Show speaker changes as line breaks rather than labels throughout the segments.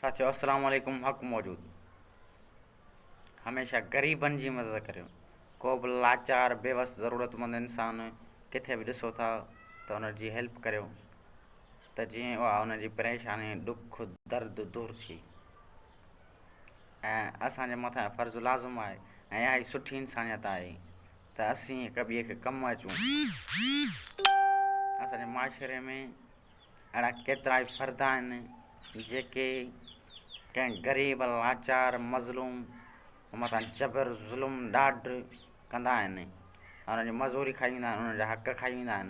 ساٿيو السلام عليڪم حق موجود هميشه غريبن جي مدد ڪريو ڪو به لاچار بيوس ضرورت مند انسان ڪٿي به ڏسو ٿا ته ان جي هيلپ ڪريو ته جيئن اها ان جي پريشاني ڏک درد دور ٿئي ۽ اسان جي مٿان فرض لازم آهي ۽ اها ئي سٺي انسانيت آهي ته اسين هڪ ٻئي کي ڪم اچون اسان جي معاشري ۾ اهڙا ڪيترائي فرد آهن جيڪي ڪنهن غريب لاچار مظلوم مٿان جبر ظلم ڏاڍ ڪندا آهن انهن جي مزوري کائي ويندا آهن انهن جا حق کائي ويندا آهن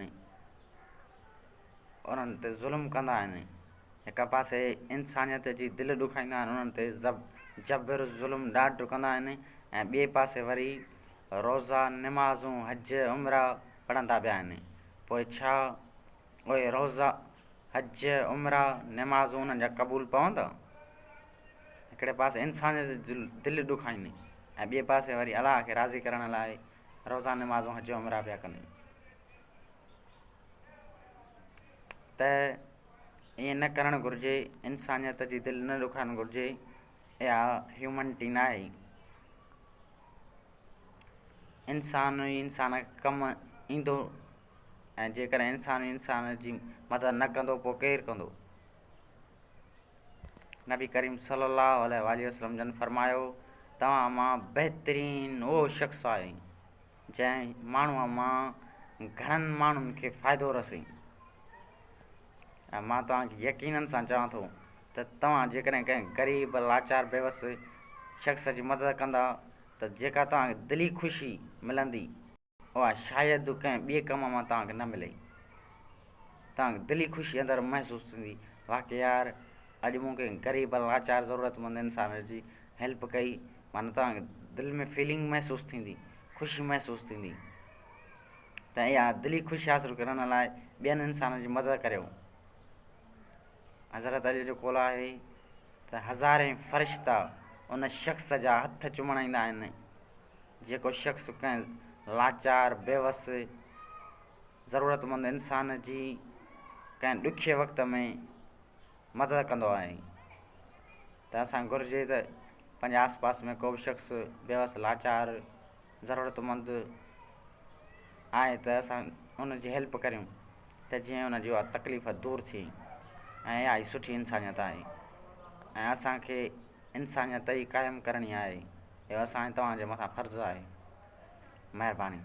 انهن تي ظلم ڪندا آهن هڪ پاسي انسانيت جي دل ڏکائيندا آهن انهن تي جبر ظلم ڏاڍ ڪندا آهن ۽ ٻئي پاسي وري روزا نمازون حج عمرا پڙهندا پيا آهن پوء ڇا اهي روزا، حج، عمرا، نمازون انهن جا قبول پوندا؟ هڪڙي پاسي انسانيت جي دل ڏکائين ۽ ٻئي پاسي وري الله کي راضي ڪرڻ لاء روزا، نمازون، حج، عمرا پيا ڪن ته ائين نه ڪرڻ گهرجي، انسانيت جي دل نه ڏکائڻ گهرجي، اها هيومنٽي ناهي. انسان ئي انسان کي ڪم ايندو ۽ جيڪڏهن انسان انسان جي مدد نه ڪندو پوء ڪير ڪندو؟ نبي ڪريم صلي الله عليه وآله وسلم جن فرمايو توهان مان بهترين اهو شخص آهي جنهن ماڻهوء مان گهڻن ماڻهن کي فائدو رسي ۽ مان توهان کي يقينن سان چوان ٿو ته توهان جيڪڏهن ڪنهن غريب لاچار بيوس شخص جي مدد ڪندا ته جيڪا توهان کي دلي خوشي ملندي اها شايد ڪنهن ٻئي ڪم مان توهان کي نه ملي. توهان کي دلي خوشي اندر محسوس ٿيندي، واقعي يار اڄ مون ڪنهن غريب لاچار ضرورتمند انسان جي هيلپ ڪئي معنيٰ توهان کي دل ۾ فيلنگ محسوس ٿيندي، خوشي محسوس ٿيندي ته اها دلي خوشي حاصل ڪرڻ لاء ٻين انسانن جي مدد ڪريو. حضرت علي جو قول آهي ته هزارين فرشتا ان شخص جا هٿ چمڻ ايندا آهن جيڪو شخص ڪنهن لاچار، بيوس، ضرورتمند انسان جي ڪنهن ڏکئي وقت ۾ مدد ڪندو آهي ته اسان کي گهرجي ته پنهنجي آس پاس ۾ ڪو به شخص بيوس، لاچار، ضرورتمند آهي ته اسان ان جي هيلپ ڪريون ته جيئن ان جي اها تڪليف دور ٿئي ۽ اها ئي سٺي انسانيت آهي ۽ اسان کي انسانيت ئي قائم ڪرڻي آهي اهو اسان ۽ توهان جي مٿان فرض آهي. مهرباني.